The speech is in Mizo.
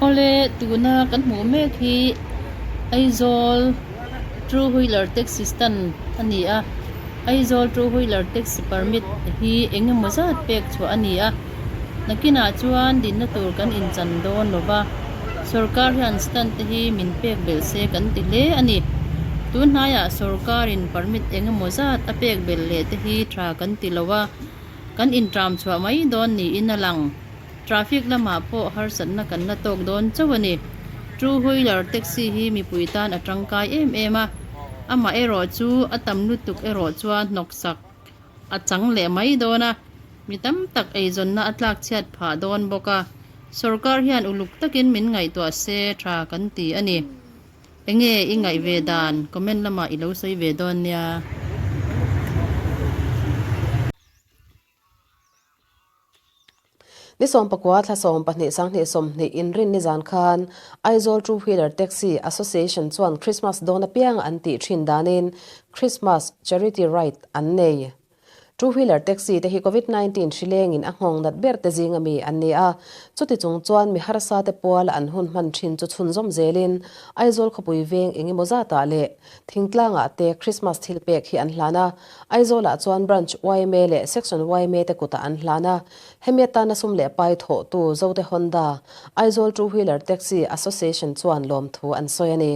Awle tuna kan hmuh mek hi Aizawl two wheeler taxi stand a ni a, Aizawl two wheeler taxi permit hi eng emaw zat pek chhuah a ni a, nakinah chuan dinna tur kan inchan dawn lo va, sawrkar hian stand te hi min pek belh se kan ti hle a ni. Tun hnaiah sawrkarin permit eng emaw zat a pek belh leh te hi tha kan ti lo a, kan intram chhuah mai dawn niin a lang. Traffic lamah pawh harsatna kan la tawk dawn chauh a ni. Two wheeler taxi hi mipui tan a tangkai em em a, amah erawh chu a tam lutuk erawh chuan hnawksak a chang leh mai dawn a, mi tam tak eizawnna a tlak chhiat phah dawn bawk a, sawrkar hian uluk takin min ngaihtuah se tha kan ti a ni. Enge i ngaih ve dan? Comment lamah i lo sawi ve dawn nia. Ni 14 thla 12 sanghnih 20 inrin nizan khan Aizawl Two Wheeler Taxi Association chuan Christmas dawn apianga an tih thin danin Christmas Charity Ride an nei. Two Wheeler Taxi te hi Covid 19 hri lengin a nghawng nat ber te zinga mi an ni a, chuti chung chuan mi harsa te puala an hun hman thin chu chhunzawm zelin Aizawl khawpui veng engemaw zatah leh Thingtlangah te Christmas thil pek hi an hlan a, Aizawlah chuan Branch yma leh Section yma te kutah an hlan a. Hemi atana sum leh pai thawhtu Zote Honda, Aizawl Two Wheeler Taxi Association chuan lawmthu an sawi a ni.